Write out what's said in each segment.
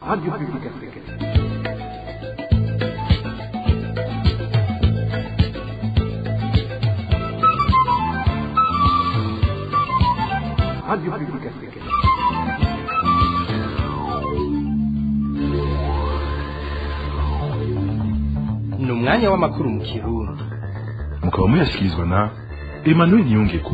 Radio Publique Africaine. Radio Publique Africaine. Ni umwanya w'amakuru mu Kirundi. Mukaba muyashyikirizwa na Emmanuel Niyongeko.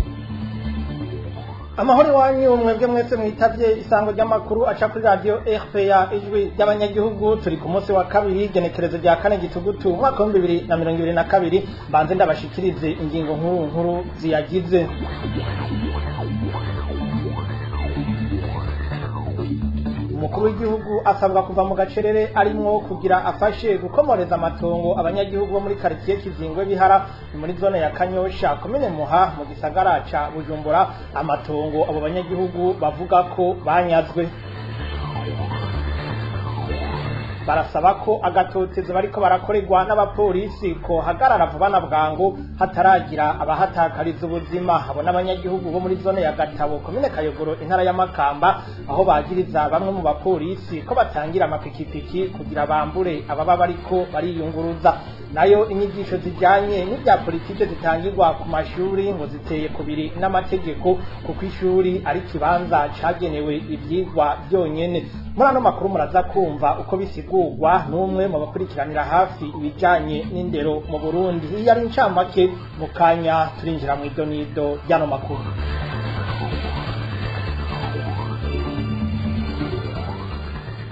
Amahoro iwanyu mwebwe mwese mwitavye isango ry'amakuru aca kuri radio RPA, Ijwi ry'Abanyagihugu. Turi ku munsi wa kabiri, genekerezo rya 4 Gitugutu, umwaka wa 2022. Mbanze ndabashikirize ingingo nkuru nkuru ziyagize. Umukuru w'igihugu asabwa kuva mu gacerere arimwo kugira afashe gukomoreza amatongo abanyagihugu bo muri quartier Kizingwe Bihara, muri zone ya Kanyosha, komine Muha, mu gisagara ca Bujumbura. Amatongo abo banyagihugu bavuga ko banyazwe. Barasaba ko agatotezo bariko barakorerwa n'abapolisi ko hagarara vuba na bwangu, hataragira abahatakariza ubuzima. Abo n'abanyagihugu bo muri zone ya Gatabo, komine Kayogoro, intara ya Makamba, aho bagiriza bamwe mu bapolisi ko batangira amapikipiki kugira bambure ababa bariko bariyunguruza. Nayo inyigisho zijanye n'ibya politike zitangirwa ku mashuri ngo ziteye kubiri n'amategeko, kuko ishuri ari kibanza cagenewe ivyigwa byonyene. Muri ano makuru muraza kumva uko bisigurwa n'umwe mu bakurikiranira hafi ibijanye n'indero mu Burundi. Iyo ari incamake, mu kanya turinjira mu idonido y'ano makuru.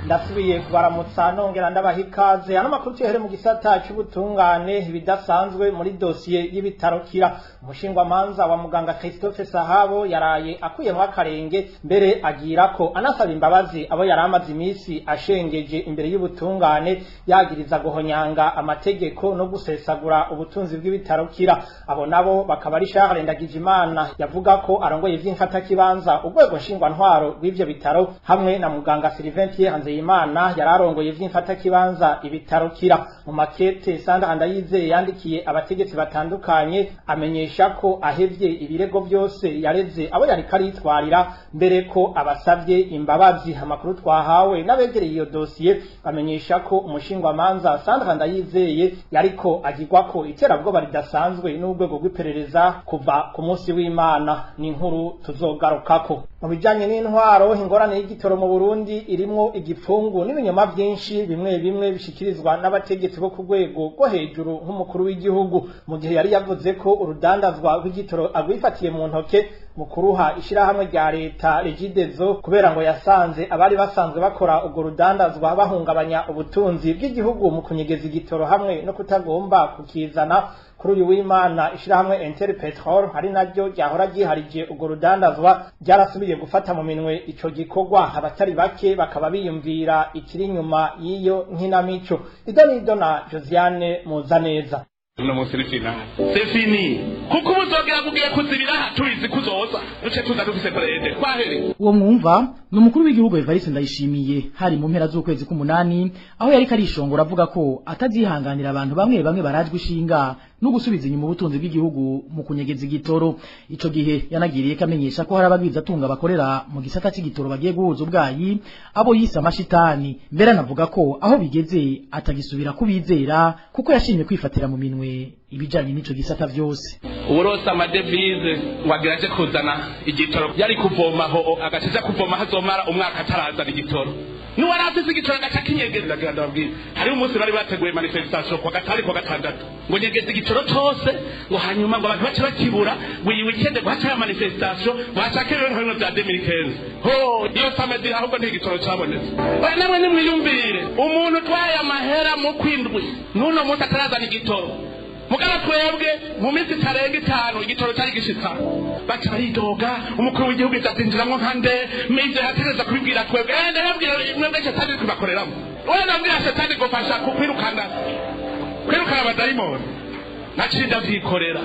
Ndasubiye kubaramutsa nongera ndabaha ikaze. Ano makuru tuyahere mu gisata c'ubutungane. Ibidasanzwe muri dosiye y'ibitaro Kira. Umushingwamanza wa muganga Christophe Sahabo yaraye akuyemwo akarenge, mbere agira ko anasaba imbabazi abo yari amaze imisi ashengeje imbere y'ubutungane, yagiriza guhonyanga amategeko no gusesagura ubutunzi bw'ibitaro Kira. Abo nabo bakaba ari Charles Ndagijimana, yavuga ko arongoye ivy'imfatakibanza urwego nshingwantwaro rw'ivyo bitaro, hamwe na muganga Sylvain Pierre Nzeyimana, yararongoye ivy'imfatakibanza ibitaro Kira. Mu makete Sandra Ndayizeye yandikiye abategetsi batandukanye, amenyesha ko ahevye ibirego byose yareze abo yariko aritwarira, mbere ko abasavye imbabazi. Amakuru twahawe n'abegereye iyo dosiye amenyesha ko umushingwamanza Sandra Ndayizeye yariko agirwako iterabwoba ridasanzwe n'urwego rw'iperereza kuva ku munsi w'Imana. Ni inkuru tuzogarukako. Mu bijanye n'intwaro, ingorane y'igitoro mu Burundi irimwo igipfungu n'ibinyoma vyinshi, bimwe bimwe bishikirizwa n'abategetsi bo ku rwego rwo hejuru nk'umukuru w'igihugu, mu gihe yari yavuze ko urudandazwa rw'igitoro agwifatiye mu ntoke mu kuruha ishirahamwe rya leta Regideso, kubera ngo yasanze abari basanzwe bakora urwo rudandazwa bahungabanya ubutunzi bw'igihugu mu kunyegeza igitoro hamwe no kutagomba kukizana. Kuri uyu w'Imana, ishirahamwe Interpetrol, ari naryo ryahora ryiharije urwo rudandazwa, ryarasubiye gufata mu minwe ico gikorwa. Abatari bake bakaba biyumvira ikiri inyuma y'iyo nkinamico. Idonido na Josiane Muzaneza. Uno munsi ni finale, c'est fini, kuko ubu uzogera kugiye kuzibira tubizi kuzoza duce tuza dufise parede kwahere. Uwo mwumva ni umukuru w'igihugu Evariste Ndayishimiye. Hari mu mpera z'ukwezi k'umunani, aho yariko arishongora avuga ko atazihanganira abantu bamwe bamwe barajwe ishinga no gusubiza inyuma ubutunzi bw'igihugu mu kunyegeza igitoro. Ico gihe yanagiriye kamenyesha ko hari abagwizatunga bakorera mu gisata c'igitoro bagiye guhuza ubwayi, abo yise amashitani. Mbere anavuga ko aho bigeze atagisubira kubizera, kuko yashimye kwifatira mu minwe ibijanye n'ico gisata vyose. Uworose amadevize ngo agira aje kuzana igitoro, yari kuvoma ho agaca kuvoma, hazomara umwaka atarazana igitoro. Nuwari afise igitoro agaca kinyegeza. Agira ndababwira, hariho umunsi bari bateguye manifestation kwa gatari kwa gatandatu, ngo nyegeza igitoro cose, ngo hanyuma ngo abantu bace bakibura, ngo iyi weekend ngo hace manifestation, ngo hashake ibintu bimwe vya 2015. Ho iyo samedi ahubwo ntigitoro cabonetse. Oya, namwe nimwiyumvire umuntu utwaye amahera mu kwindwi n'uno munsi atarazana igitoro. Mugabo twebwe mu minsi itarenga 5 igitoro cyari gishitsa, baca baridoga. Umukuru w'igihugu azinjiramwo nka nde mivyo yategereza kubibwira twebwe? Ndababwira mwebwe, shetani kubakoreramo. Oya, ndabwira shetani gufasha kwirukana abadayimoni, naciye ndavyikorera.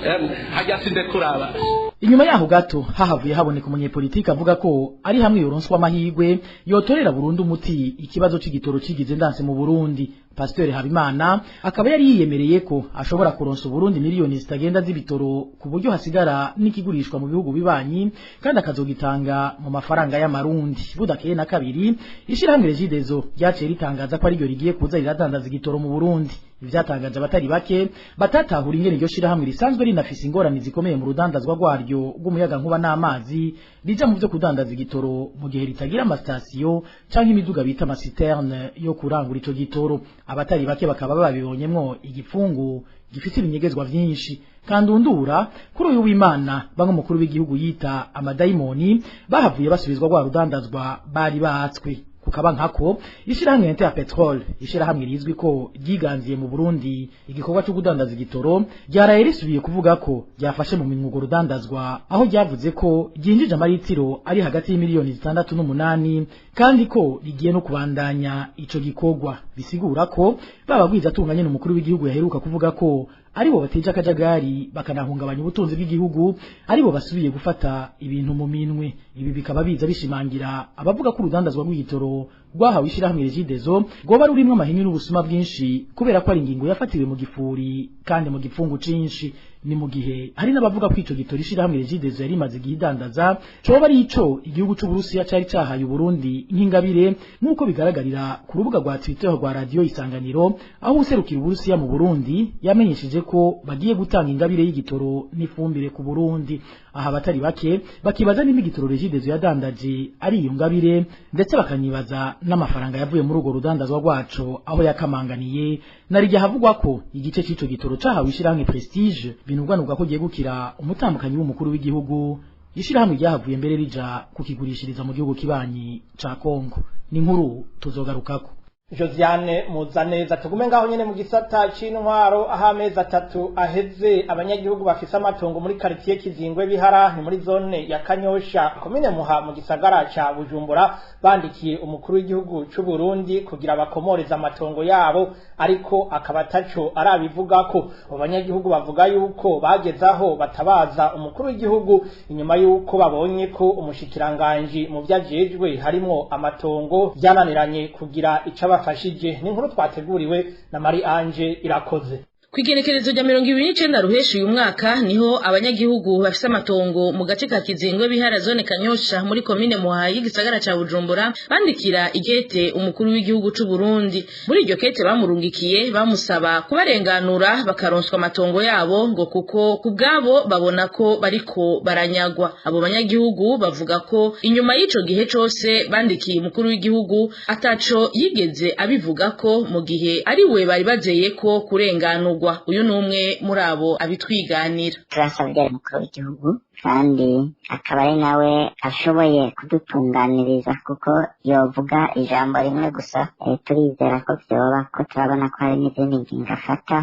Hajya sindekuraba. Inyuma yaho gato hahavuye haboneka umunyepolitike avuga ko ari hamwe yoronswa amahirwe yotorera burundu umuti ikibazo c'igitoro cigize ndanse mu Burundi. Pasteur Habimana akaba yari yiyemereye ko ashobora kuronsa Burundi miliyoni zitagenda z'ibitoro ku buryo hasigara n'ikigurishwa mu bihugu bibanyi, kandi akazogitanga mu mafaranga y'amarundi. Budakeye na kabiri, ishirahamwe Regideso ryaciye ritangaza ko ariryo rigiye kuza riradandaza igitoro mu Burundi. Ivyatangaje abatari bake batatahura ingene iryo shirahamwe risanzwe rinafise ingorane zikomeye mu rudandazwa rwaryo rw'umuyaga nkuba n'amazi rija mu vyo kudandaza igitoro, mu gihe ritagira amasitasiyo canke imiduga bita amasiterne yo kurangura ico gitoro. Abatari bake bakaba babibonyemwo igipfungu gifise ibinyegezwa vyinshi. Kandundura kuri uyu w'Imana, bamwe umukuru w'igihugu yita amadayimoni bahavuye basubizwa rwa rudandazwa bari batswe. Kukaba nkako ishirahamwe Inter Petrol, ishirahamwe rizwi ko ryiganziye mu Burundi igikorwa cyo kudandaza igitoro, ryaraye risubiye kuvuga ko ryafashe mu minwe rudandazwa, aho ryavuze ko ryinjije amaritiro ari hagati y'imiliyoni 6 n'8, kandi ko rigiye no kubandanya ico gikorwa. Bisigura ko baba bwiza atunganye n'umukuru w'igihugu yaheruka kuvuga ko aribo bateje akajagari bakanahungabanya ubutunzi bw'igihugu, aribo basubiye gufata ibintu mu minwe. Ibi bikaba biza bishimangira abavuga ko urudandazwa rw'igitoro rwahawe ishirahamwe Regideso rwoba rurimwo amahinyu n'ubusuma bwinshi, kubera ko ari ingingo yafatiwe mu gifuri kandi mu gipfungu cinshi. Ni mu gihe hari n'abavuga ko ico gitoro ishirahamwe Regideso yari imaze igihe idandaza coba ari ico igihugu c'Uburusiya cari cahaye Uburundi nk'ingabire, nk'uko bigaragarira ku rubuga rwa Twitter rwa Radio Isanganiro, aho userukira Uburusiya mu Burundi yamenyesheje ko bagiye gutanga ingabire y'igitoro n'ifumbire ku Burundi. Aha abatari bake bakibaza nimba igitoro Regideso yadandaje ari iyo ngabire, ndetse bakanibaza n'amafaranga yavuye muri urwo rudandazwa rwaco aho yakamanganiye. Narijya havugwa ko igice c'ico gitoro cahawe ishirahamwe Prestige, binugwanugwa ko giye gukira umutambukanyi w'umukuru w'igihugu, ishirahamwe ryahavuye mbere rija kukigurishiriza mu gihugu kibanyi ca Kongo. Ni inkuru tuzogarukako. Josiane Muzaneza. Tugume ngaho nyene mu gisata c'intwaro, aho amezi 3 aheze abanyagihugu bafise amatongo muri quartier Kizingwe Bihara, ni muri zone ya Kanyosha, komine Muha, mu gisagara ca Bujumbura, bandikiye umukuru w'igihugu c'u Burundi kugira bakomoreze amatongo yabo, ariko akaba ataco arabivugako. Abo banyagihugu bavuga yuko bageze aho batabaza umukuru w'igihugu inyuma yuko babonye ko umushikiranganji mu vyajejwe harimwo amatongo vyananiranye kugira ico abafashije. Ni inkuru twateguriwe na Marie Ange Irakoze. Kw'igenekerezo rya 29 Ruheshi uyu mwaka, niho abanyagihugu bafise amatongo mu gace ka Kizingwe Bihara, zone Kanyosha, muri komine Muha y'igisagara ca Bujumbura, bandikira igete umukuru w'igihugu c'u Burundi. Muri iryo kete bamurungikiye, bamusaba kubarenganura bakaronswa amatongo yabo, ngo kuko kubwabo babona ko bariko baranyagwa. Abo banyagihugu bavuga ko inyuma y'ico gihe cose bandikiye umukuru w'igihugu ataco yigeze abivuga ko, mu gihe ari we bari bazeye ko kurenganurwa. Uyu ni umwe muri abo abitwiganira. Turasabye umukuru w'igihugu, kandi akaba ari nawe ashoboye kudutunganiriza, kuko yovuga ijambo rimwe gusa, turizera ko vyoba ko turabona ko hari n'izindi ngingo afata,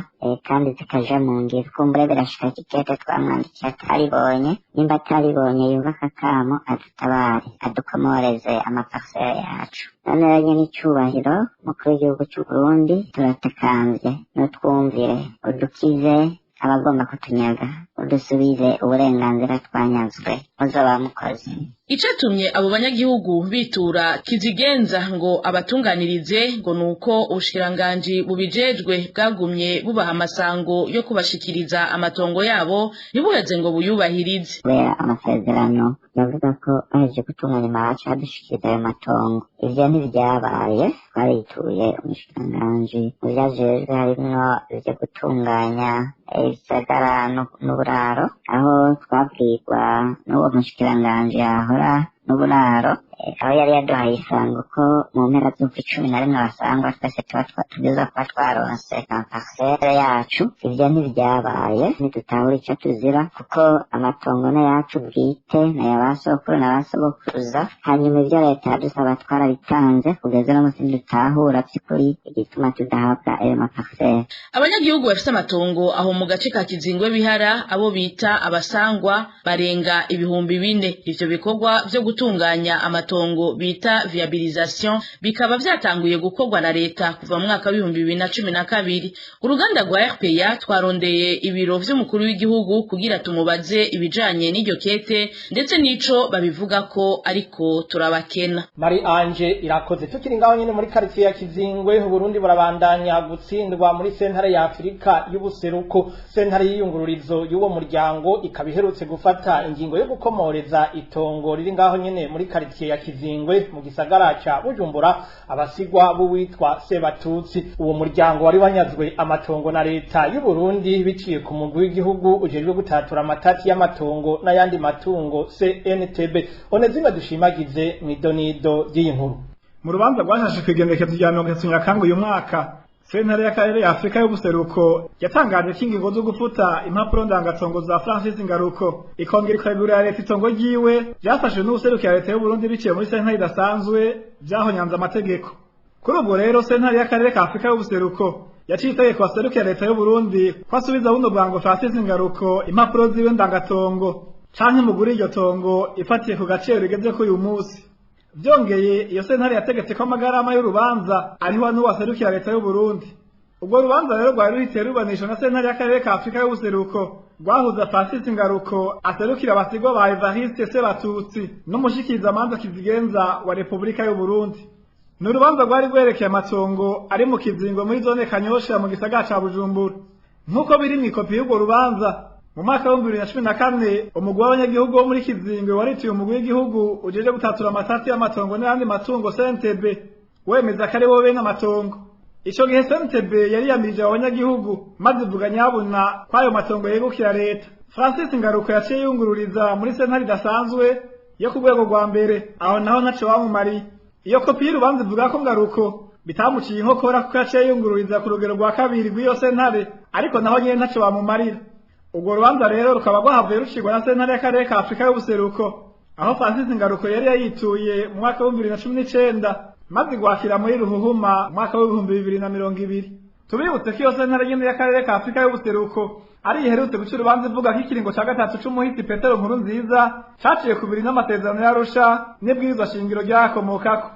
kandi zikaja mu ngiro. Kumbure birashika ikikete twamwandikiye ataribonye. Nimba ataribonye, yumva akakamo, adutabare, adukomoreze amaparcelle yacu. None rero nyene icubahiro umukuru w'igihugu c'Uburundi, turatakambye, nutwumvire, udukize abagomba kutunyaga, udusubize uburenganzira twanyazwe, muzoba mukoze. Icatumye abo banyagihugu bitura Kizigenza ngo abatunganirize, ngo nuko ubushikiranganji bubijejwe bwagumye bubaha amasango yo kubashikiriza amatongo yabo, ntibuheze ngo buyubahirize. Kubera amasezerano yavuga ko bahejeje gutunganya amabaca badushikiriza ayo matongo, ivyo ntivyabaye. Twarituye umushikiranganji mu vyajejwe harimwo ivyo gutunganya ibisagara n'uburaro, aho twabwirwa n'uwo mushikiranganji yahora n'uburaro, aho yari yaduhaye isango ko mu mpera z'ukwa 11 abasangwa twese tuba tubwirizwa kuba twaronse parcelle yacu. Ivyo ntivyabaye, ntidutahura ico tuzira, kuko amatongo n'ayacu bwite, n'aya ba sokuru na ba sogokuruza. Hanyuma ivyo leta yadusaba twarabitanze. Kugeza uno musi ntidutahura vy'ukuri igituma tudahabwa ayo maparcelle. Abanyagihugu bafise amatongo aho mu gace ka Kizingwe Bihara, abo bita abasangwa, barenga 4000. Ivyo bikorwa vyo gutunga gutunganya amatongo bita viabilisation, bikaba vyatanguye gukorwa na leta kuva mu mwaka w'ibihumbi 2012. Uruganda rwa RPA twarondeye ibiro vy'umukuru w'igihugu kugira tumubaze ibijanye n'iryo kete ndetse n'ico babivuga ko, ariko turabakena. Marie Ange irakoze. Tukiri ngaho nyine muri quartier ya Kizingwe, Burundi burabandanya gutsindwa muri sentare ya Afrika y'ubuseruko. Sentare y'iyungururizo y'uwo muryango ikaba iherutse gufata ingingo yo gukomoreza itongo riri ngaho nyine muri quartier ya Kizingwe mu gisagara ca Bujumbura abasigwa b'uwitwa Sebatutsi. Uwo muryango wari wanyazwe amatongo na leta y'u Burundi biciye ku mugwi w'igihugu ujejwe gutatura amatati y'amatongo n'ayandi matungo CNTB. Onezime dushimagize mwidonido ry'iyi nkuru. Mu rubanza rwashashe kw'igenekerezo rya 30 Nyakanga uyu mwaka, sentare y'akarere ya Afrika y'ubuseruko yatangaje ko ingingo zo gufuta impapuro ndangatongo za Francis Ngaruko ikongera ikagurira leta itongo ryiwe byafashwe n'ubuserukira leta y'u Burundi biciye muri sentare idasanzwe byahonyanze amategeko. Kuri ubwo rero sentare y'akarere ka Afrika y'ubuseruko yaciye itegeko aserukira leta y'u Burundi ko asubiza buno bwango Francis Ngaruko impapuro ziwe ndangatongo canke muguri iryo tongo ifatiye ku gaciro rigeze ko uyu munsi. Byongeye iyo sentare yategetse ko amagarama y'urubanza ariho n'uwaserukira leta y'u Burundi. Ubwo rubanza rero rwari ruhitiye rubanishwa na sentare y'akarere ka Afrika y'ubuseruko rwahuza Francis Ngaruko aserukira abasigwa ba Evariste Sebatutsi n'umushikirizamanza kizigenza wa Repubulika y'u Burundi. Ni urubanza rwari rwerekeye amatongo ari mu Kizingo muri zone Kanyosha mu gisagara ca Bujumbura. Nk'uko biri mw'ikopi y'urwo rubanza, mu mwaka wa 2014 umugwi w'abanyagihugu wo muri Kizingo warituye umugwi w'igihugu ujeje gutatura amatati y'amatongo n'ayandi matungo CNTB wemeza ko ari bo bene amatongo. Ico gihe CNTB yari yamirije abanyagihugu maze ivuga nyabuna ko ayo matongo yegukira leta. Francis Ngaruko yaciye yungururiza muri sentare idasanzwe yo ku rwego rwa mbere, aho naho ntaco bamumariye. Iyo kopi y'urubanza ivuga ko Ngaruko bitamuciye inkokora kuko yaciye yungururiza ku rugero rwa kabiri rw'iyo sentare, ariko naho nyene ntaco bamumarira. Ubwo rubanza rero rukaba rwahavuye rucirwa na sentare y'akarere ka Afrika y'ubuseruko, aho Francis Ngaruko yari yayituye mu mwaka wa 2019 maze igwakira muri Ruhuhuma mu mwaka wa 2020. Tubibutse ko iyo sentare nyene y'akarere ka Afrika y'ubuseruko ari iherutse guca urubanza ivuga ko ikiringo ca gatatu c'umuhisi Petero Nkurunziza caciye kubiri n'amasezerano y'Arusha n'ibwirizwa shingiro ryakomokako.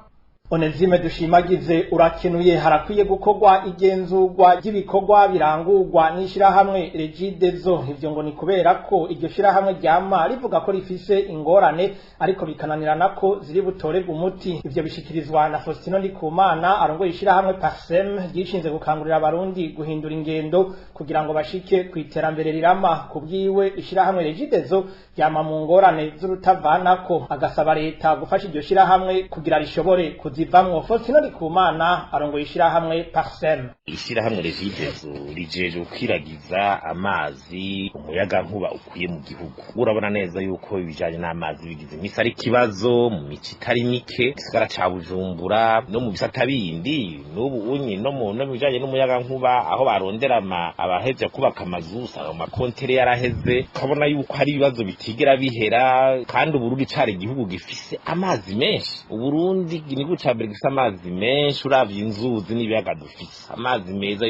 Onezime dushimagize urakenuye. Harakwiye gukorwa igenzurwa ry'ibikorwa birangurwa n'ishirahamwe Regideso. Ivyo ngo ni kubera ko iryo shirahamwe ryama rivuga ko rifise ingorane ariko bikananirana ko ziri butorerwe umuti. Ivyo bishikirizwa na Faustino Ndikumana arongoye ishirahamwe Parsem ryishinze gukangurira abarundi guhindura ingendo kugira ngo bashike ku iterambere rirama. Kubwiwe ishirahamwe Regideso ryama mu ngorane z'urutavanako, agasaba leta gufasha iryo shirahamwe kugira rishobore kuzivamwo. Faustino Ndikumana arongoye ishirahamwe Parsem. Ishirahamwe Regideso rijeje gukwiragiza amazi umuyagankuba ukwiye mu gihugu. Urabona neza yuko ibijanye n'amazi bigize imisi ari ikibazo mu mico itari mike, gisagara ca Bujumbura no mu bisata bindi n'ubu unye no mu bijanye n'umuyagankuba aho barondera abahevye kubaka amazu usanga mu makontere yaraheze. Ukabona yuko hari ibibazo bitigera bihera, kandi Uburundi cari igihugu gifise amazi menshi. Uburundi ni igihugu ca mbere gifise amazi menshi uravye inzuzi n'ibiyaga dufise. Amazi meza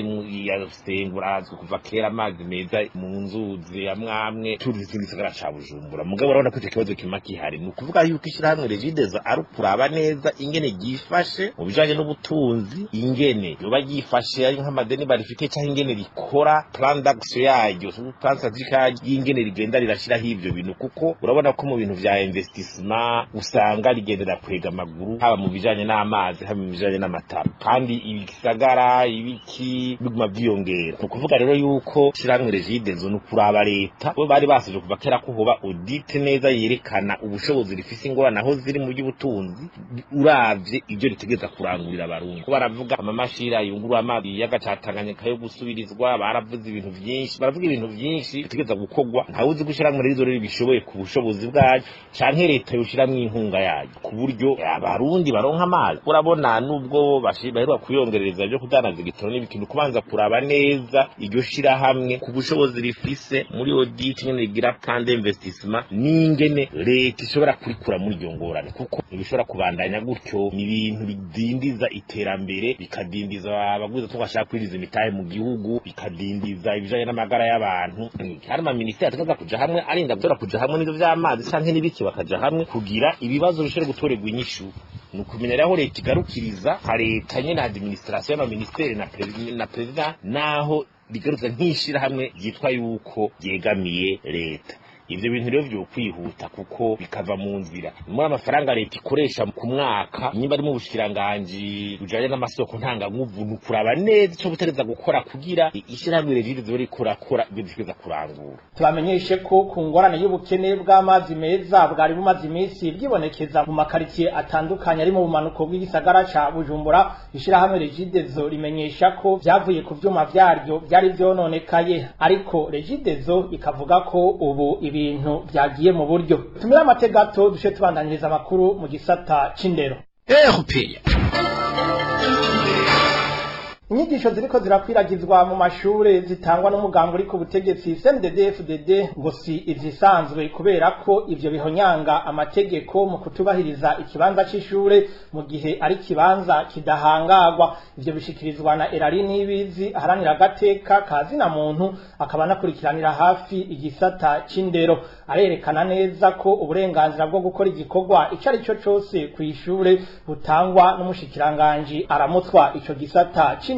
yasengura azwi kuva kera, amazi meza mu nzuzi amwamwe tuzi igisagara ca Bujumbura. Mugabo urabona ko ico kibazo kima kihari. Ni ukuvuga yuko ishirahamwe Regideso ari ukuraba neza ingene ryifashe mu bijanye n'ubutunzi, ingene yoba ryifashe ari nk'amadeni barifite canke ingene rikora plan d'action yaryo, plan stratégique y'ingene rigenda rirashiraho ivyo bintu, kuko urabona ko mu bintu vya investissement usanga rigendera kwega amaguru, haba mu bijanye n'amazi, haba mu bijanye n'amatara, kandi ibisagara ibiki biguma vyiyongera. Ni ukuvuga rero yuko ishirahamwe Regideso ni ukuraba leta bo bari basabye kuva kera ko hoba audit neza yerekana ubushobozi rifise ingorane aho ziri mu by'ubutunzi, uravye ibyo ritegereza kurangurira abarundi. Ko baravuga amamashira yungurura amazi ikiyaga ca Tanganyika yo gusubirizwa, baravuze ibintu vyinshi, baravuga ibintu vyinshi bitegereza gukorwa. Ntawe uzi ko ishirahamwe Regideso rero bishoboye ku bushobozi bwayo canke leta yoshiramwo inkunga yayo ku buryo abarundi baronka amazi. Urabona nubwo baheruka kuyongerereza byo kudandaza igitoro n'ibikintu, kubanza kuraba neza iryo shirahamwe ku bushobozi rifise muri audit nyene rigira plan d'investissement n'ingene leta ishobora kurikura muri iryo ngorane, kuko ntibishobora kubandanya gutyo. Ni ibintu bidindiza iterambere, bikadindiza abaguzi tugashaka kwiriza imitahe mu gihugu, bikadindiza ibijanye n'amagara y'abantu. Kandi ama ministeri atakaza kuja hamwe arinda gutora kuja hamwe n'ivyo vy'amazi canke n'ibiki, bakaja hamwe kugira ibibazo bishobore gutorerwa inyishu. Ni ukumenya rero aho leta igarukiriza nka leta nyene, administration y'amaministeri na perezida, naho bigarutse nk'ishirahamwe ryitwa yuko ryegamiye leta. Ivyo bintu rero vyo kwihuta kuko bikava mu nzira. Muri amafaranga leta ikoresha ku mwaka, nimba ari mu bushikiranganji bujanye n'amasoko ntanganguvu, ni ukuraba neza ico butereza gukora kugira ishirahamwe REGIDESO rikorakora ibyo dushobora kurangura. Tubamenyeshe ko ku ngorane y'ubukene bw'amazi meza bwari bumaze iminsi bwibonekeza mu makaritsiye atandukanye ari mu bumanuko bw'igisagara ca Bujumbura, ishirahamwe REGIDESO rimenyesha ko vyavuye ku vyuma vyaryo vyari vyononekaye, ariko REGIDESO ikavuga ko ubu ibintu vyagiye mu buryo. Tumire amategato dushe tubandaniriza amakuru mu gisata c'indero. Inyigisho ziriko zirakwiragizwa mu mashure zitangwa n'umugambi uri ku butegetsi CNDD-FDD ngo si izisanzwe, kubera ko ivyo bihonyanga amategeko mu kutubahiriza ikibanza c'ishure mu gihe ari ikibanza kidahangagwa. Ivyo bishikirizwa na Erari Nibizi, aharanira agateka ka zina muntu, akaba anakurikiranira hafi igisata c'indero. Arerekana neza ko uburenganzira bwo gukora igikorwa ico ari cyo cose kw'ishure butangwa n'umushikiranganji aramutswa ico gisata c'indero.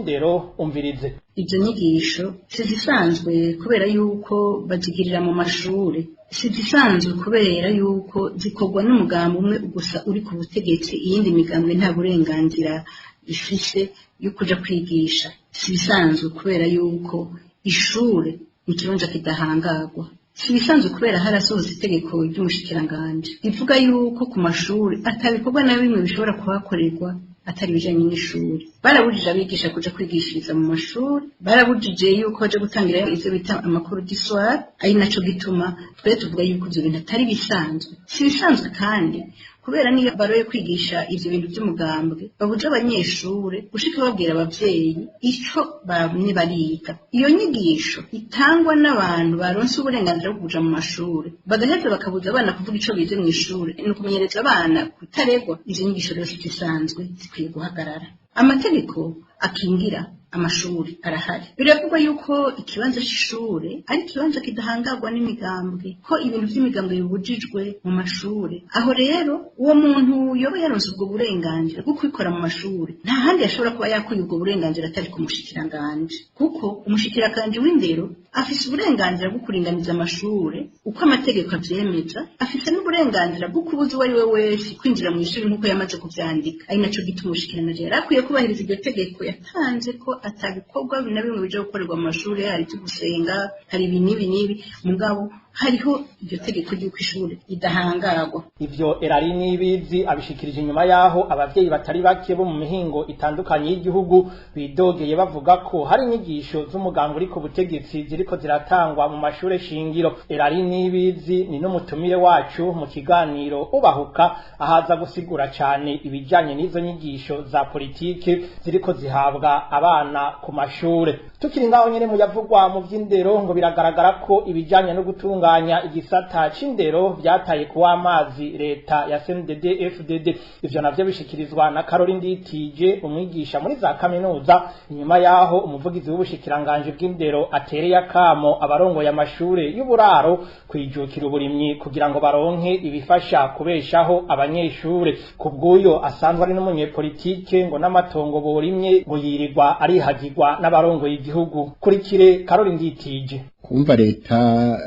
Umvirize. Izo nyigisho sizisanzwe kubera yuko bazigirira mu mashure, sizisanzwe kubera yuko zikorwa n'umugambi umwe gusa uri ku butegetsi, iyindi migambwe nta burenganzira ifise yo kuja kwigisha. Sibisanzwe kubera yuko ishure ni ikibanza kidahangagwa. Sibisanzwe kubera harasohotse itegeko ry'umushikiranganji rivuga yuko ku mashuri atabikorwa na bimwe bishobora kuhakorerwa atari ibijanye n'ishuri. Barabujije abigisha kuja kwigishiriza mu mashuri, barabujije yuko baja gutangirayo ivyo bita amakuru d'histoire, ari naco gituma twe tuvuga yuko ivyo bintu atari bisanzwe. Si bisanzwe kandi kubera niyo baroye kwigisha ivyo bintu vy'umugambwe, babuja abanyeshure gushika babwira abavyeyi ico bamye bariga. Iyo nyigisho itangwa n'abantu baronse uburenganzira bwo kuja mu mashure, bagaheza bakabuza abana kuvuga ico bize mw'ishure, ni ukumenyereza abana kutaregwa. Izo nyigisho rero zisanzwe zikwiye guhagarara. Amategeko akingira amashuri arahari. Biravugwa yuko ikibanza c'ishure ari ikibanza kidahangagwa n'imigambwe, ko ibintu vy'imigambwe bibujijwe mu mashure. Aho rero uwo muntu yoba yaronse ubwo burenganzira bwo kwikora mu mashure, nta handi yashobora kuba yakuye ubwo burenganzira atari ku mushikiranganji, kuko umushikiranganji w'indero afise uburenganzira bwo kuringaniza amashure uko amategeko avyemeza, afise n'uburenganzira bwo kubuza uwo ari we wese kwinjira mu ishuri nk'uko yamaze kuvyandika. Ari naco gituma umushikiranganji yari akwiye kubahiriza iryo tegeko yatanze ko atabikorwa na bimwe bija gukorerwa mu mashuri, hari ivyo gusenga, hari ibi n'ibi n'ibi, mugabo hariho iryo tegeko ry'uko ishuri ridahangagwa. Ivyo Erari Nibizi abishikirije inyuma yaho abavyeyi batari bake bo mu mihingo itandukanye y'igihugu bidogeye bavuga ko hari inyigisho z'umugambi uri ku butegetsi ziriko ziratangwa mu mashure shingiro. Erari Nibizi ni n'umutumire wacu mu kiganiro Ubahuka, ahaza gusigura cane ibijanye n'izo nyigisho za politike ziriko zihabwa abana ku mashure. Tukiri ngaho nyene mu yavugwa mu vy'indero, ngo biragaragara ko ibijanye no gutunganya igisata c'indero vyataye kuwa amazi leta ya CNDD FDD. Ivyo navyo bishikirizwa na Caroline Nditije, umwigisha muri za kaminuza, inyuma yaho umuvugizi w'ubushikiranganji bw'indero atereye akamo abarongoye amashure y'uburaro kwijukira uburimyi kugira ngo baronke ibifasha kubeshaho abanyeshure. Kubw'uyo asanzwe ari n'umunyepolitike, ngo n'amatongo borimye ngo yirirwa arihagirwa n'abarongoye igihugu. Kurikire Caroline Nditije. Kumva leta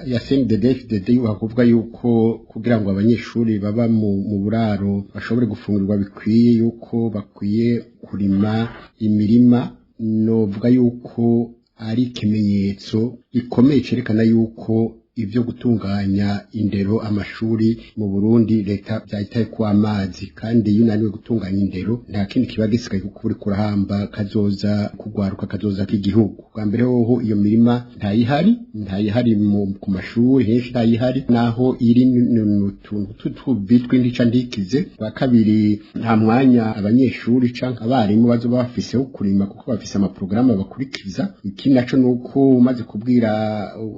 ya CNDD-FDD yuha kuvuga yuko kugira ngo abanyeshuri baba mu buraro bashobore gufungurirwa bikwiye, yuko bakwiye kurima imirima, novuga yuko ari ikimenyetso gikomeye cerekana yuko ivyo gutunganya indero amashuri mu Burundi leta byahitaye ku amazi. Kandi iyo unaniwe gutunganya indero nta kindi kiba gisigaye, kuko uri kurahamba kazoza kugwaruka kazoza k'igihugu. Bwa mbere hoho iyo mirima ntayihari ku mashuri henshi ntayihari, naho iri n'utuntu tutubi tw'intica ntikize. Bwa kabiri, nta mwanya abanyeshuri canke abarimu bazoba bafise wo kurima, kuko bafise amaprograma bakurikiza. Ikindi naco nuko umaze kubwira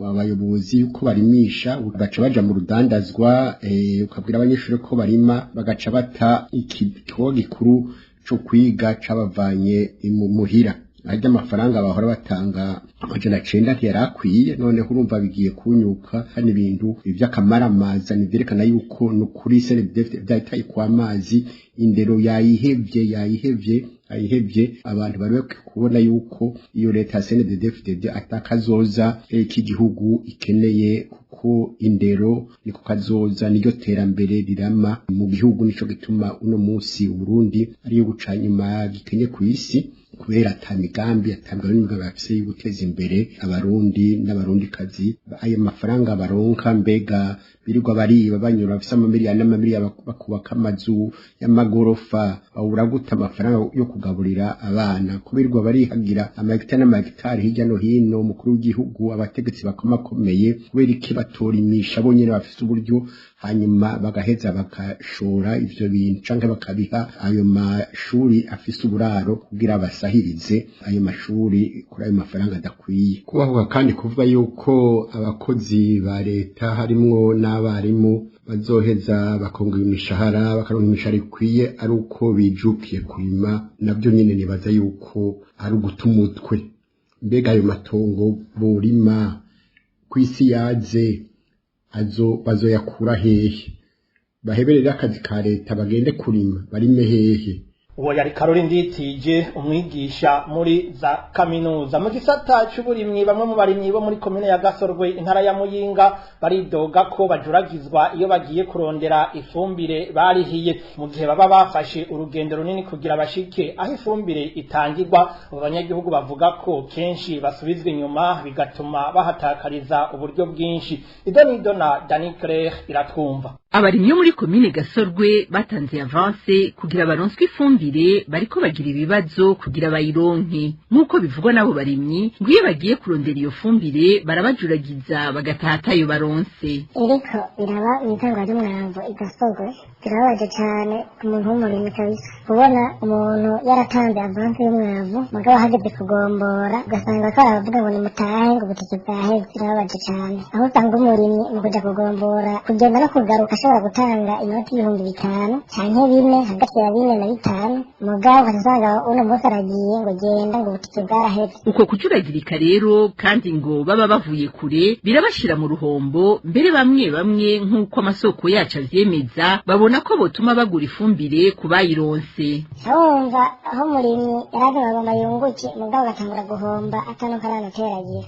abayobozi yuko barimisha, baca baja mu rudandazwa, ukabwira abanyeshuri ko barima, bagaca bata ikigo gikuru co kwiga cabavanye muhira. Arya amafaranga bahora batanga 900 ntiyarakwiye, noneho urumva bigiye kunyuka. Kandi ibintu ivy'akamaramaza nivyerekana yuko nukuri CNDD-FDD vyahitaye kwa mazi, indero yayihevye yayihevye. Abantu bari bakwiye kubona yuko iyo leta ya CNDD-FDD atakazoza k'igihugu ikeneye, kuko indero niko kazoza, niryo terambere rirama mu gihugu. Nico gituma uno munsi Burundi ariyo guca nyuma gikenye ku isi, kubera ata migambi atanga bafise yo guteza imbere abarundi n'abarundikazi. Ayo mafaranga baronka mbega birirwa bariba banyura, bafise amamiliyoni n'amamiliyoni bakubaka amazu y'amagorofa, babura gute amafaranga yo kugaburira abana? Kubirirwa barihagira amahegitari n'amahegitari hirya no hino, umukuru w'igihugu, abategetsi bakomakomeye, kubera iki batorimisha bonyene bafise uburyo, hanyuma bagaheza bakashora ivyo bintu canke bakabiha ayo mashuri afise uburaro kugira basahirize ayo mashuri kuri ayo mafaranga adakwiye. Kubahuka kandi kuvuga yuko abakozi ba leta harimwo n'abarimu bazoheza bakongera imishahara, bakaronka imishahara ikwiye ari uko bijukiye kurima, nabyo nyene nibaza yuko ari uguta umutwe. Mbega ayo matongo borima kw'isi yaze bazoyakura hehe? Baheberere akazi ka leta bagende kurima, barime hehe? Uwo yari Karori Nditije, umwigisha muri za kaminuza. Mu gisata c'uburimyi, bamwe mu barimyi bo muri komine ya Gasorwe, intara ya Muyinga, baridoga ko bajuragizwa iyo bagiye kurondera ifumbire barihiye, mu gihe baba bafashe urugendo runini kugira bashike aho ifumbire itangirwa. Abo banyagihugu bavuga ko kenshi basubizwa inyuma, bigatuma bahatakariza uburyo bwinshi. Idonido na Dani Claire iratwumva. Abarimyi bo muri komine Gasorwe batanze avance kugira baronswe ifumbire bariko bagira ibibazo kugira bayironke. Nk'uko bivugwa n'abo barimyi, ngo iyo bagiye kurondera iyo fumbire barabajuragiza bagataha atayo baronse. Iriko iraba mw'itangwa ry'umwavu i Gasorwe, birababaje cane ku muntu w'umurimyi kabisa, kubona umuntu yaratanze avance y'umwavu, mugabo hageze kugombora ugasanga ko aravuga ngo nimutahe, ngo ubutike bwaheze. Birababaje cane aho usanga umurimyi mu kuja kugombora, kugenda no kugaruka, ashobora gutanga inoti 5000 canke 4, hagati ya 4 na 5, mugabo ugasanga uno munsi aragiye ngo genda, ngo ubutike bwaraheze. Uko kujuragirika rero kandi ngo baba bavuye kure birabashira mu ruhombo. Mbere bamwe bamwe, nk'uko amasoko yacu avyemeza, babona ko botuma bagura ifumbire ku bayironse. Wumva aho umurimyi yaraje bagomba yunguke, mugabo agatangura guhomba atanuko aranateragira.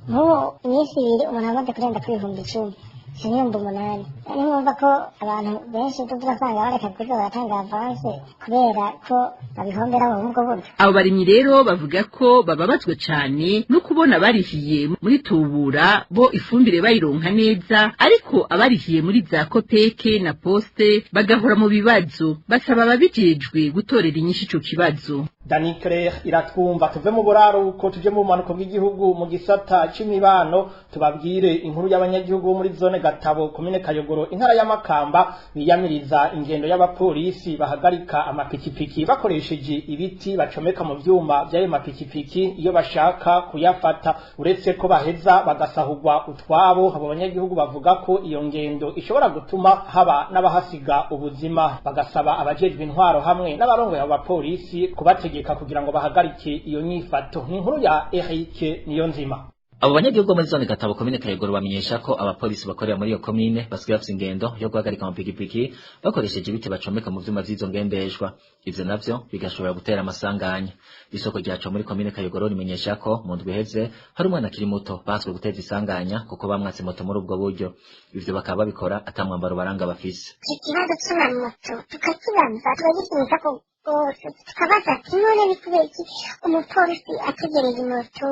Nk'ubu iminsi ibiri umuntu amaze kurenza kuri 10,000 canke 8,000. Nimwumva ko abantu benshi turasanga bareka kuza baratanga avance kubera ko babihombera mu bwo buryo. Abo barimyi rero bavuga ko bababazwa cane no kubona barihiye muri Tubura bo ifumbire bayironka neza, ariko abarihiye muri za Kopeke na Poste bagahora mu bibazo. Basaba ababijejwe gutorera inyishu ico kibazo. Dani Claire iratwumva. Tuve mu buraruko tuje mu bumanuko bw'igihugu mu gisata c'imibano, tubabwire inkuru y'abanyagihugu bo muri zone Gatabo, komine Kayogoro, intara ya Makamba, biyamiriza ingendo y'abapolisi bahagarika amapikipiki bakoresheje ibiti bacomeka mu vyuma vy'ayo mapikipiki iyo bashaka kuyafata. Uretse ko baheza bagasahurwa utwabo, abo banyagihugu bavuga ko iyo ngendo ishobora gutuma haba n'abahasiga ubuzima, bagasaba abajejwe intwaro hamwe n'abarongoye abo bapolisi kubategeka kugira ngo bahagarike iyo nyifato. Ni inkuru ya Eric Niyonzima. Abo banyagihugu muri zone Gatabo, komine Kayogoro, bamenyesha ko abapolisi bakorera muri iyo komine basigaye bafise ingendo yo guhagarika amapikipiki bakoresheje ibiti bacomeka mu vyuma vy'izo ngendeshwa. Ivyo navyo bigashobora gutera amasanganya. Isoko ryacu muri komine Kayogoro rimenyesha ko mu ndwi iheze hari umwana akiri muto baswe guteza isanganya kuko bamwatse moto muri ubwo buryo. Ivyo bakaba babikora ata mwambaro baranga bafise. Ikibazo c'amamoto tukakibaza, tukagisubika ko rwose, tukabaza ati none ni kubera iki umupolisi ategereza moto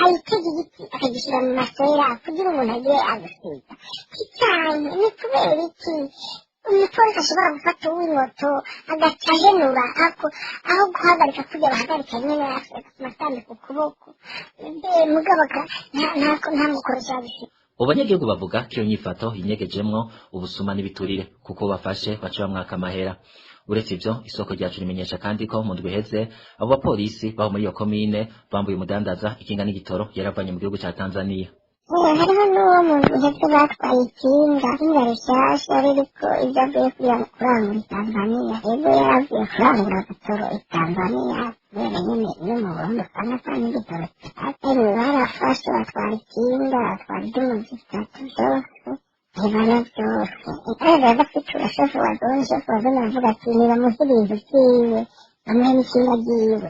ayitega igiti akagishyira mu masera kugira umuntu agire agasiga kicanye? Ni kubera iki umupolisi ashobora gufata uw'imoto agaca ahenura ako aho guhagarika kugira bahagarika nyene amasambi ku kuboko, mugabo nta mukoresha abifite? Abanyagihugu bavuga ko iyo nyifato yinyegejemwo ubusuma n'ibiturire, kuko bafashe baca bamwaka amahera. Uretse ivyo, isoko ryacu rimenyesha kandi ko mu ndwi iheze abo bapolisi baho muri iyo komine bambuye umudandaza ikinga n'igitoro yaravanye mu gihugu ca Tanzania. Hariho n'uwo muntu uhetse batwaye ikinga inga rishasha ririko ivyo avuye kurangura i Tanzania. Ego yaravuye kurangura agatoro i Tanzania kubera nyene no mu Burundi usanga ata n'igitoro gihari. Barafashe batwara ikinga, batwara idumu zitatu zose, ntibana byose. Araza bafitura shefu wa zone, shefu wa zone aravuga ati nibamuhe ibintu vyiwe, bamuhe n'ikinga ryiwe.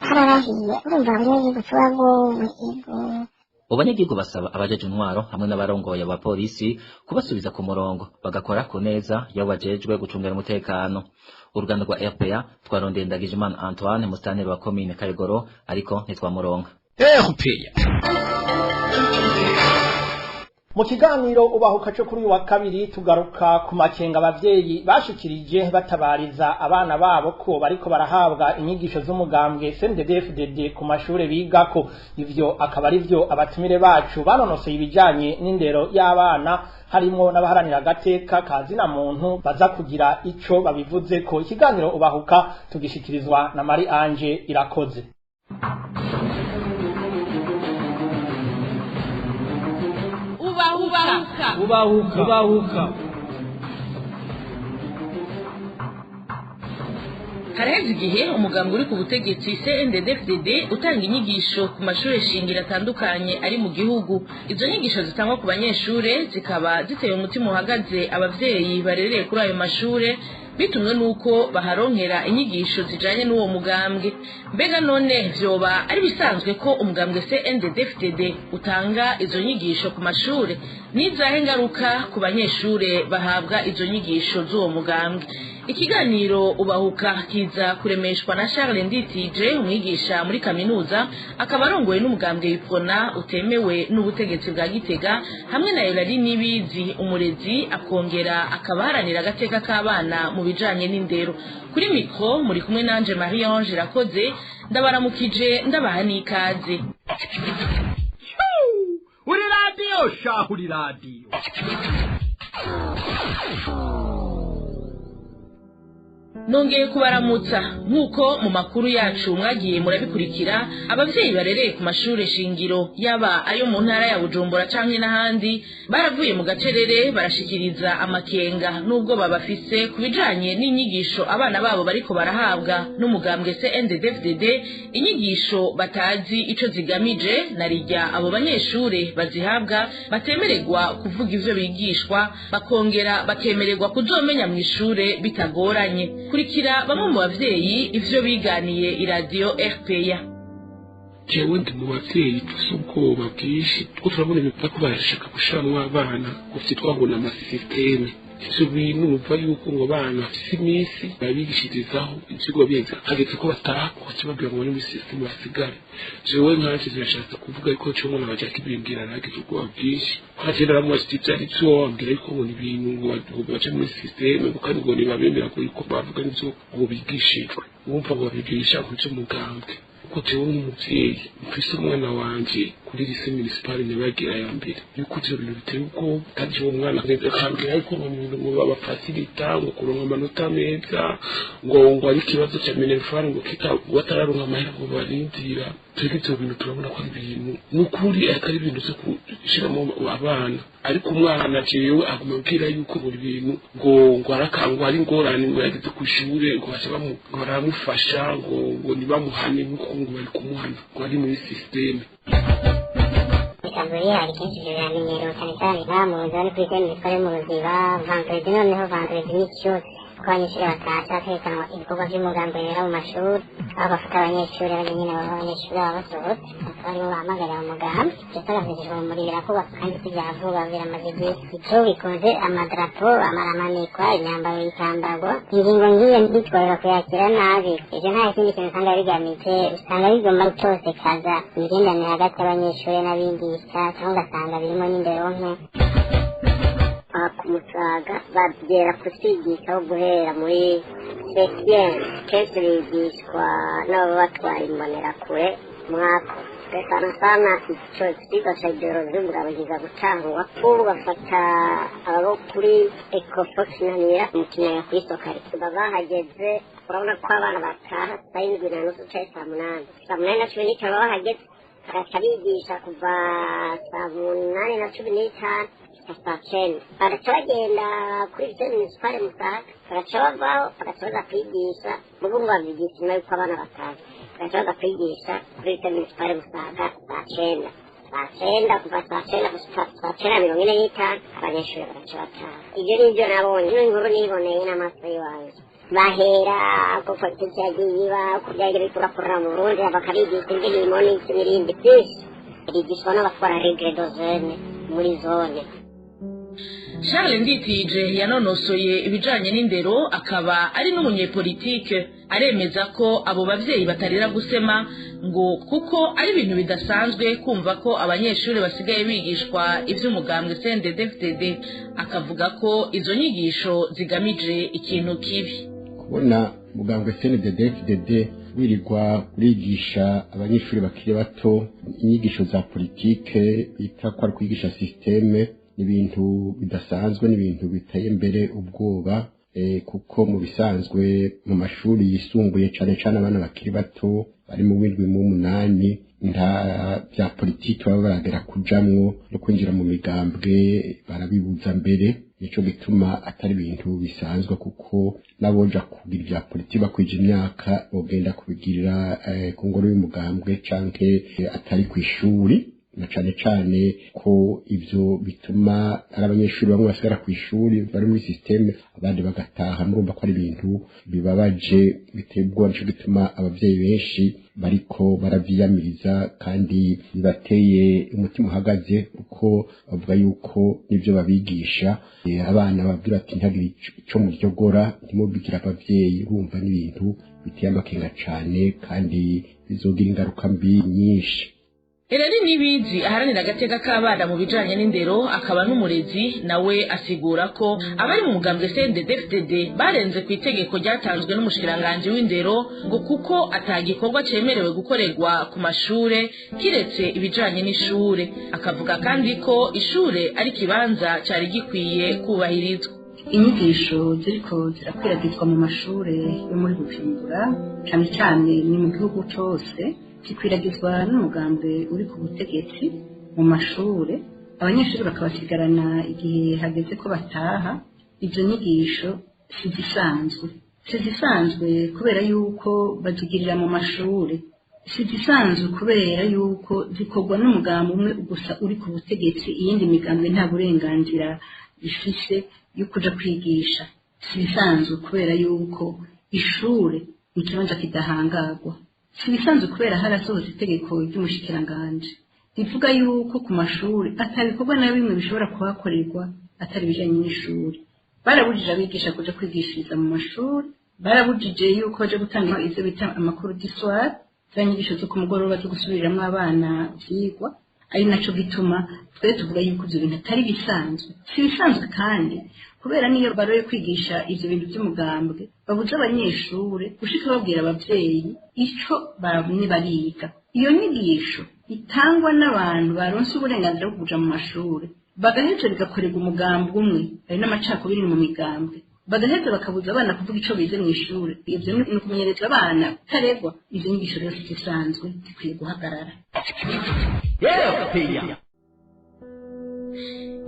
Hararahiye, urumva abanyagihugu turagowe. Ego Abanyagihugu basaba abajeje intwaro hamwe n'abarongoye abapolisi kubasubiza ku murongo bagakora ku neza y'abo bajejwe gucungera umutekano. Uruganda rwa RPA twarondeye Ndagijimana Antoine, musitanteri wa komine Kayogoro, ariko ntitwamuronka. RPA. Mu kiganiro ubahuka cyo kuri uyu wa kabiri tugaruka ku makenga abavyeyi bashikirije batabariza abana babo ko bariko barahabwa inyigisho z'umugambwe CNDD-FDD ku mashure bigako. Ivyo akaba ari vyo abatumire bacu banonoseye ibijanye n'indero y'abana harimwo n'abaharanira agateka ka zina muntu baza kugira ico babivuzeko. Ikiganiro ubahuka tugishikirizwa na Marie Ange Irakoze. Ubahuka. Ubahuka. Ubahuka. Haraheze igihe umugambi uri ku butegetsi CNDD-FDD utanga inyigisho ku mashure shingiro atandukanye ari mu gihugu. Izo nyigisho zitangwa ku banyeshure zikaba ziteye umutima uhagaze abavyeyi barereye kuri ayo mashure, bitumwe nuko baharonkera inyigisho zijanye n'uwo mugambwe. Mbega none vyoba ari bisanzwe ko umugambwe CNDD-FDD utanga izo nyigisho ku mashure? Nizahe ngaruka ku banyeshure bahabwa izo nyigisho z'uwo mugambwe? Ikiganiro ubahuka kiza kuremeshwa na Charles Nditije, umwigisha muri kaminuza, akaba arongoye n'umugambwe Iprona utemewe n'ubutegetsi bwa Gitega, hamwe na Eulalie Nibizi, umurezi, akongera akaba aharanira agateka k'abana mu bijanye n'indero. Kuri mikro muri kumwe nanje Marie Ange Irakoze, ndabaramukije ndabaha n'ikaze. Uri radiyo shahu, uri radiyo. Nongeye kubaramutsa. Nk'uko mu makuru yacu mwagiye murabikurikira, abavyeyi barereye ku mashure shingiro yaba ayo mu ntara ya Bujumbura canke n'ahandi baravuye mu gacerere barashikiriza amakenga n'ubwo babafise ku bijanye n'inyigisho abana babo bariko barahabwa n'umugambwe CNDD-FDD, inyigisho batazi ico zigamije na rirya abo banyeshure bazihabwa batemererwa kuvuga ivyo bigishwa, bakongera bakemererwa kuzomenya mw'ishure bitagoranye. Kurikira bamwe mu bavyeyi ivyo biganiye iradiyo RPA. Jewe ndi mu bavyeyi dufise ubwoba bwinshi, kuko turabona ibintu bariko barashaka gushiramwo abana ngo amasisiteme. Ivyo bintu numva yuko ngo abana bafise iminsi babigishirizaho ivyigwa bize, hageze ko bataha kuca babwira ngo bari muri sisiteme basigare. Jewe nkanje zirashatse kuvuga yuko co umwana baja kibimbwira nagize ubwoba bwinshi. Nkaje naramubajije ivyo ari vyo, ambwira yuko ngo ni ibintu ngo baje muri sisiteme, ngo kandi ngo ntibabemera ngo yuko bavuga n'ivyo ngo bigishijwe. Wumva ngo babigisha ngo ivy'umugambwe. Kuko jewe nk'umuvyeyi mfise umwana wanje kuri lycée municipale Nyabagira ya mbere, yuko ivyo bintu biteye ubwoba. Kandi uwo mwana akambwira yuko ngo ibintu ngo babafasilita ngo kuronka amanota meza, ngo ari ikibazo ca minerval, ngo kita batararonka amahera ngo barindira. Twebwe ivyo bintu turabona ko ari ibintu n'ukuri atari ibintu vyo gushiramo abana. Ariko umwana jewe aguma ambwira yuko ngo ibintu ngo arakangwa ari ingorane ngo yageze kw'ishure, ngo baca ngo baramufasha, ngo ntibamuhane nkuko ngo bari kumuhana ngo ari muri sisiteme. Imigambi hari kenshi ivyo biramenyerewe cyane cyane ngaha mu nzu kuri zone mitware mu Ruziba vendredi. Noneho vendredi ni cyose kuko abanyeshuri batasha hategekanwa ibikorwa vy'umugambi bibera mu mashuri, aho bafata abanyeshuri bajya nyine baba abanyeshuri baba basohotse bakaba aribo bahamagarira umugambi. Ndetse bagashishwa mu muriro birakorwa kandi si vya vuba, biramaze igihe. Ico bikoze amadarapo amaramanikwa, imyambaro ikambarwa. Ingingo nk'iyo ntitworeka kuyakira nabi. Ivyo nta kindi kintu usanga bigamije, usanga bigomba gutosekaza imigenderanire hagati y'abanyeshuri n'abigisha, cyangwa ugasanga birimo n'indero nke. Ku Musaga bagera kutwigishaho guhera muri sepiyeni, kenshi bigishwa n'ababa batwaye imbonerakure mwako. Sana sana ico cigwa ca ideoloji y'umugabo kiza gutangwa, ubu bafata abo kuri ecofoxinanira mu Kinyaga kuri Sokari baba bahageze. Urabona ko abana bataha saa 7:30 canke saa 8, saa 8:15 baba bahageze. Bagaca bigisha kuva saa 8:15 gushika saa 9. Bagaca bagenda kuri lycée municipale Musaga, bagaca bavaho, bagaca baza kwigisha mugo ngo babigisha nyuma yuko abana batazi. Bagaca baza kwigisha kuri lycée municipale Musaga saa 9. Saa 9, kuva saa 9 gushika saa 9:45 abanyeshuri bagaca bataha. Ibyo ni byo nabonye, niyo nkuru niboneye n'amaso y'iwanje. Bahera ko politiki yagiye iba, uko byagiye bikurakurira mu Burundi, bakabigisha indirimbo n'iki n'ibindi byinshi, bigishwa n'abatwara regre do zone muri zone. Charles Nditije yanonosoye ibijanye n'indero, akaba ari n'umunyepolitike, aremeza ko abo bavyeyi batarira gusema, ngo kuko ari ibintu bidasanzwe kumva ko abanyeshuri basigaye bigishwa ivy'umugambwe CNDD-FDD, akavuga ko izo nyigisho zigamije ikintu kibi. Kubona mugambwe CNDD-FDD wirirwa urigisha abanyeshuri bakiri bato inyigisho za politike bita ko ari kwigisha systeme, n'ibintu bidasanzwe, n'ibintu biteye imbere ubwoba, kuko mu bisanzwe mu mashuri yisumbuye cane cane abana bakiri bato bari mu w'indwi mu 8 nta bya politiki baba baragera kujamwo, no kwinjira mu migambwe barabibuza mbere. Nico gituma atari ibintu bisanzwe, kuko naboja kugira ibya politiki bakwije imyaka bogenda kubigirira ku ngoro y'umugambwe canke atari kw'ishuri, na cane cane ko ivyo bituma ari abanyeshuri bamwe basigara kw'ishuri bari muri systeme, abandi bagataha. Murumva ko ari ibintu bibabaje, biteye ubwoba. Nico gituma abavyeyi benshi bariko baravyiyamiriza kandi bibateye umutima uhagaze, kuko bavuga yuko n'ivyo babigisha abana babwira ati ntihagire ico muryogora, ntimubigire abavyeyi. Urumva n'ibintu biteye amakenga cane kandi bizogira ingaruka mbi nyinshi. Ereri Nibizi aharanira agateka k'abana mu bijanye n'indero, akaba n'umurezi, nawe asigura ko abari mu mugambwe CNDD-FDD barenze ku itegeko ryatanzwe n'umushikiranganji w'indero, ngo kuko atagikorwa cemerewe gukorerwa ku mashure kiretse ibijanye n'ishure. Akavuga kandi ko ishure ari ikibanza cari gikwiye kubahirizwa. Inyigisho ziriko zirakwiragizwa mu mashure yo muri Bujumbura, cane cane ni mu gihugu cose, zikwiragizwa n'umugambi uri ku butegetsi mu mashure, abanyeshuri bakabasigarana igihe hageze ko bataha. Izo nyigisho si zisanzwe kubera yuko bazigirira mu mashure, si zisanzwe kubera yuko zikorwa n'umugambi umwe gusa uri ku butegetsi, iyindi migambi nta burenganzira ifise yo kuja kwigisha. Si bisanzwe kubera yuko ishure ni ikibanza kidahangagwa. Si bisanzwe kubera harasohotse itegeko ry'umushikiranganji rivuga yuko ku mashuri atabikorwa na bimwe bishobora kuhakorerwa atari ibijanye n'ishuri. Barabujije abigisha kuja kwigishiriza mu mashuri, barabujije yuko baja gutanga ivyo bita amakuru d'histoire, za nyigisho zo ku mugoroba zo gusubiriramwo abana vyigwa. Ari naco gituma twe tuvuga yuko ivyo bintu atari bisanzwe. Si bisanzwe kandi kubera niyo baroye kwigisha ivyo bintu vy'umugambwe, babuza abanyeshure gushika babwira abavyeyi ico bamwe bariga. Iyo nyigisho itangwa n'abantu baronse uburenganzira bwo kuja mu mashure, bagaheza bigakorerwa umugambwe umwe, hari n'amacakubiri mu migambwe, bagaheza bakabuza abana kuvuga ico bize mw'ishure. Ivyo ni ukumenyereza abana kutaregwa. Izo nyigisho rero zisanzwe zikwiye guhagarara.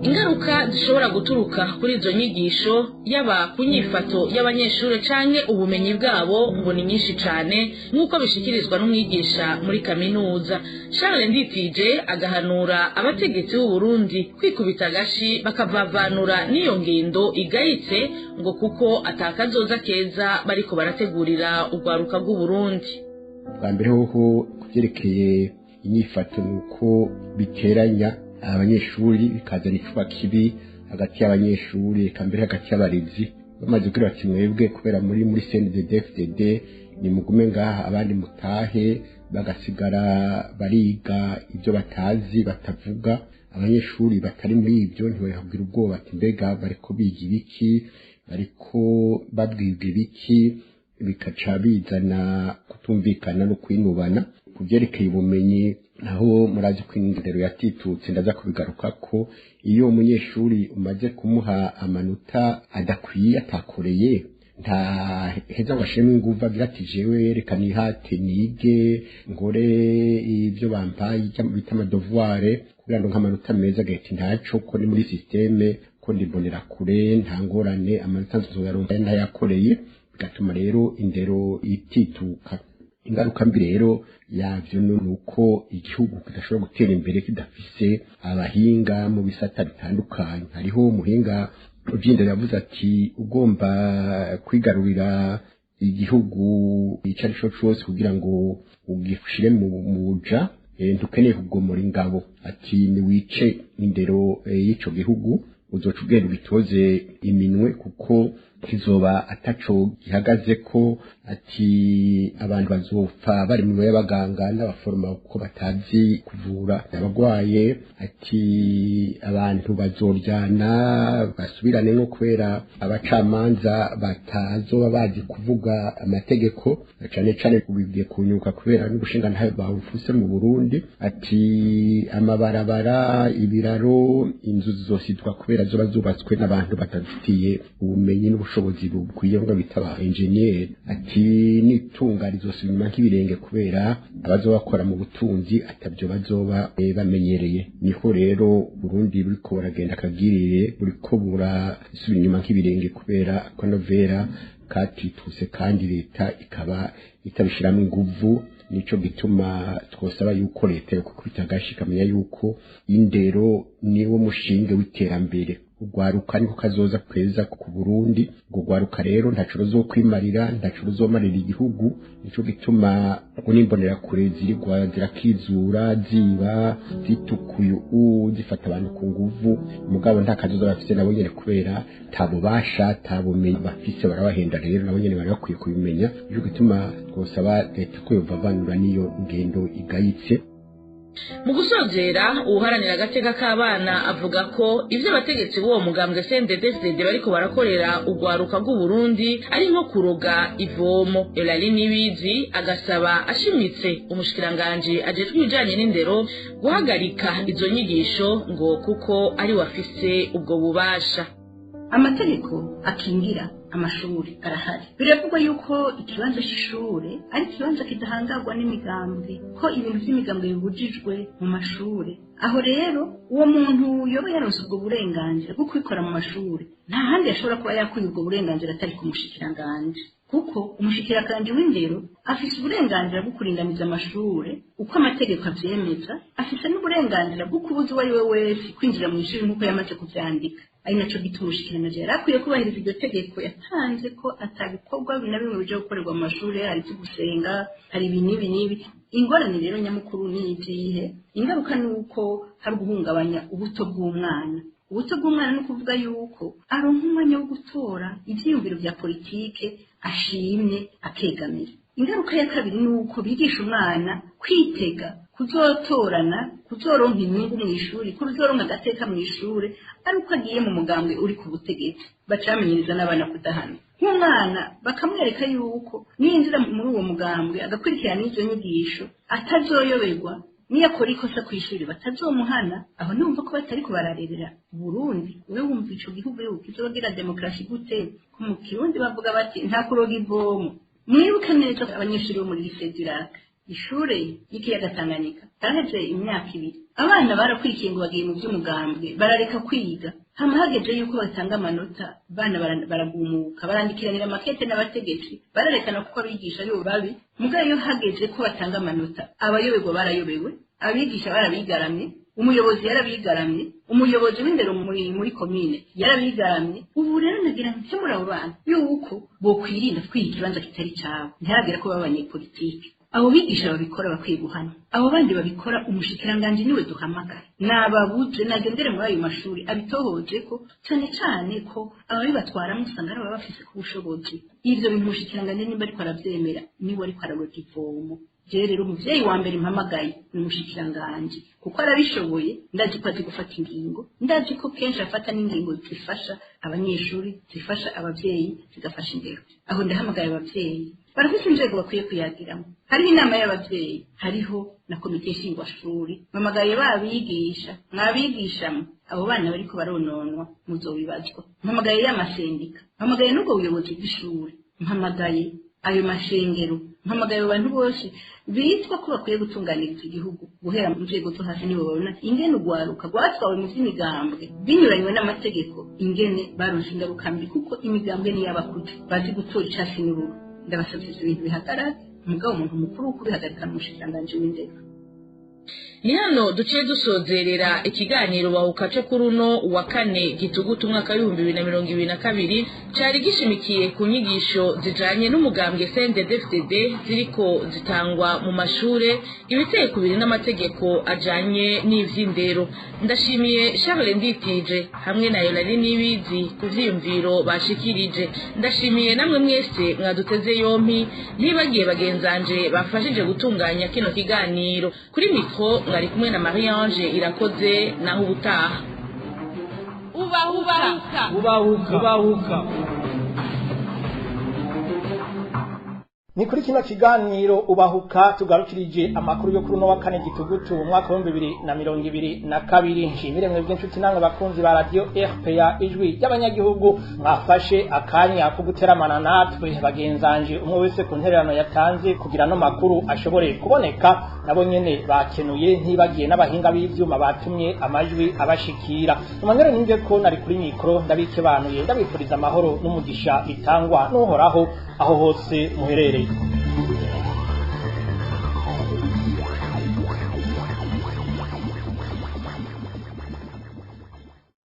Ingaruka zishobora guturuka kuri izo nyigisho, yaba ku nyifato y'abanyeshure canke ubumenyi bwabo, ngo ni nyinshi cane, nk'uko bishikirizwa n'umwigisha muri kaminuza. Charles Nditije agahanura abategetsi b'u Burundi kwikubita agashi bakavavanura n'iyo ngendo igayitse, ngo kuko atakazoza keza bariko barategurira urwaruka rw'u Burundi. Bwa mbere hoho kuvyerekeye inyifato, nuko biteranya abanyeshuri, bikazana icuba kibi hagati y'abanyeshuri, eka mbere hagati y'abarezi. Bamaze kugira bati mwebwe kubera muri CNDD-FDD nimugume ngaha abandi mutahe, bagasigara bariga ibyo batazi batavuga. Abanyeshuri batari muri ibyo ntibagira ubwoba ati mbega bariko biga ibiki, bariko babwirwa ibiki, bikaca bizana kutumvikana no kwinubana. Ku byerekeye ubumenyi naho, murazi ko indero yatitutse, ndaza kubigaruka ko iyo umunyeshuri umaze kumuha amanota adakwiye atakoreye, Ntaheza ngo ashiremo inguvu agira ati jewe reka nihate nige ngore ibyo bampaye bita amadevoir kugira ngo nk'amanota meza, agahita ntaco ko ni muri système, ko ndibonera kure, nta ngorane, amanota nzoyaronka ntayakoreye. Bigatuma rero indero itituka. Ingaruka mbi rero yavyo ni uko igihugu kidashobora gutera imbere kidafise abahinga mu bisata bitandukanye. Hariho umuhinga ubyindero yavuze ati ugomba kwigarurira igihugu icyo ari cyo cyose kugira ngo ugishire mu buja, ntukeneye kugomora ingabo, ati niwice indero y'ico gihugu, uzoca ugenda ubitoze iminwe kuko kizoba ataco gihagaze ko. Ati abantu bazopfa bari mu y'abaganga n'abaforoma kuko batazi kuvura abagwaye. Ati abantu bazoryana basubirane nko kubera abacamanza batazoba bazi kuvuga amategeko, cane cane bigiye kunyuka kubera n'ubushingantahe bawufuse mu Burundi. Ati amabarabara, ibiraro, inzu zizosidwa kubera zoba zubatswe n'abantu batafitiye ubumenyi n'ubushobozi bukwiye ngo bitaba engineer. Ati nitunga rizosubira inyuma nk'ibirenge kubera abazobakora mu butunzi atabyo bazoba bamenyereye. Niho rero Burundi buriko buragenda akagirire, buriko burasubira inyuma nk'ibirenge kubera akanovera katituse kandi leta ikaba itabishiramo inguvu. Nico gituma twosaba yuko leta yo kwikubita agashi ikamenya yuko indero niwo mushinge w'iterambere. Ugwaruka niko kazoza kweza ku Burundi. Ubwo gwaruka rero ntaco ruzokwimarira, ntaco ruzomarira igihugu. Nico gituma unimbonera kure zirigwa zirakizura, ziba zitukuye, zifata abantu ku nguvu, mugabo nta kazoza bafise nabo nyene kubera nta bubasha, nta bumenyi bafise, barabahenda. Rero nabo nyene bari bakwiye kubimenya. Nico gituma twosaba leta ko yovavanura n'iyo ngendo igayitse. Mu gusozera, uwuharanira agateka k'abana avuga ko ivyo abategetsi b'uwo mugambwe CNDD-FDD bariko barakorera urwaruka rw'Uburundi ari nko kuroga ivomo. Eulalie Nibizi agasaba ashimitse umushikiranganji ajejwe ibijanye n'indero guhagarika izo nyigisho ngo kuko ari wafise ubwo bubasha. Amategeko akingira amashuri arahari. Biravugwa yuko ikibanza c'ishure ari ikibanza kidahangagwa n'imigambwe, ko ibintu vy'imigambwe bibujijwe mu mashure. Aho rero uwo muntu yoba yaronse ubwo burenganzira bwo kwikora mu mashure, nta handi yashobora kuba yakuye ubwo burenganzira atari ku mushikiranganji, kuko umushikiranganji w'indero afise uburenganzira bwo kuringaniza amashure uko amategeko avyemeza, afise n'uburenganzira bwo kubuza uwo ari we wese kwinjira mu ishuri nk'uko yamaze kuvyandika. Ari naco gituma umushikiranganji yari akwiye kubahiriza iryo tegeko yatanze ko atabikorwa na bimwe bija gukorerwa mu mashure, hari ivyo gusenga, hari ibi n'ibi n'ibi. Ingorane rero nyamukuru ni izihe? Ingaruka ni uko hari guhungabanya ubuto bw'umwana. Ubuto bw'umwana ni ukuvuga yuko aronka umwanya wo gutora ivyiyumviro vya politike ashimye akegamira. Ingaruka ya kabiri ni uko bigisha umwana kwitega kuzotorana, kuzoronka inyungu mu ishuri, kuzoronka agateka mu ishuri ari uko agiye mu mugambwe uri ku butegetsi. Bacamenyereza n'abana kudahana. Nk'umwana bakamwereka yuko ninjira muri uwo mugambwe agakurikirana n'izo nyigisho atazoyoberwa, niyo akora ikosa kw'ishuri batazomuhana. Aho ntiwumva ko batariko bararerera Burundi? Wewe wumva ico gihugu yuko kizogira demokarasi gute? Ko mu Kirundi bavuga bati nta kuroga ivomo. Mwibuke neza abanyeshuri bo muri lycée du Lac, ishure y'ikiyaga Tanganyika, baraheze imyaka 2 abana barakurikiye ngo bagiye mu vy'umugambwe, barareka kwiga. Hama hageze yuko batanga amanota, bana baragumuka, barandikiranira amakete n'abategetsi, bararekana kuko abigisha aribo babi. Mugabo iyo hageze ko batanga amanota, abayoberwa barayobewe, abigisha barabigaramye, umuyobozi yarabigaramye, umuyobozi w'indero muri komine yarabigaramye. Ubu rero nagira nti muri abo bana yuko bokwirinda kwiga ikibanza kitari cabo, ntiharagera ko baba abanyepolitike. Abo bigisha babikora bakwiye guhana, abo bandi babikora umushikiranganji niwe duhamagara, nababuze nagendere muri ayo mashuri abitohoje ko cane cane ko ababibatwaramwo usanga ari ababa bafise ku bushobozi. Ivyo bintu umushikiranganji nimba ariko aravyemera, niwe ariko araroga ivomo. Jewe rero umuvyeyi wa mbere mpamagaye ni umushikiranganji, kuko arabishoboye. Ndazi ko azi gufata ingingo, ndazi ko kenshi afata n'ingingo zifasha abanyeshuri, zifasha abavyeyi, zigafasha indero. Aho ndahamagaye abavyeyi, Barafise inzego bakwiye kuyagiramo. Hariho inama y'abavyeyi, hariho na komite nshingwashuri. Mpamagaye babigisha, mwabigishamo abo bana bariko barononwa muzobibazwa. Mpamagaye y'amasendika, mpamagaye n'ubwo buyobozi bw'ishuri, mpamagaye ayo mashengero, mpamagaye abo bantu bose bitwa ko bakwiye gutunganiriza igihugu guhera mu nzego zo hasi, nibo babona ingene urwaruka rwatwawe mu vy'imigambwe binyuranywe n'amategeko, ingene baronse ingaruka mbi, kuko imigambwe ni iy'abakuze bazi gutora icasi n'uruhu. Ndabasavye ivyo bintu bihagarare, mugabo umuntu mukuru wo kubihagarika n'umushikiranganji w'indero. Ni hano duciye dusozerera ikiganiro bahuka cyo kuri uno wa kane gitugutu umwaka w'2022, cari gishimikiye ku nyigisho zijanye n'umugambwe CNDD-FDD ziriko zitangwa mu mashure, ibiteye kubiri n'amategeko ajanye n'ivy'indero. Ndashimiye Charles Nditije hamwe na Yolani Nibizi ku vyiyumviro bashikirije. Ndashimiye namwe mwese mwaduteze yompi, nibagiye bagenzanje bafashije gutunganya kino kiganiro. Kuri mikro mwari kumwe na Marie Ange Irakoze, naho ubutaha. Ubahuka. Ubahuka. Ubahuka. Ni kuri kino kiganiro ubahuka tugarukirije amakuru yo kuri uno wa kane gitugutu umwaka wa 2022. Nshimire mwebwe inshuti namwe bakunzi ba radio RPA ijwi ry'abanyagihugu mwafashe akanya ko guteramana natwe. Bagenzanje umwe wese ku ntererano yatanze kugira no makuru ashobore kuboneka, nabo nyene bakenuye, ntibagiye n'abahinga b'ivyuma batumye amajwi abashikira. Emmanuel ninge ko nari kuri mikro, ndabikebanuye, ndabifuriza amahoro n'umugisha bitangwa n'Uhoraho aho hose muherereye.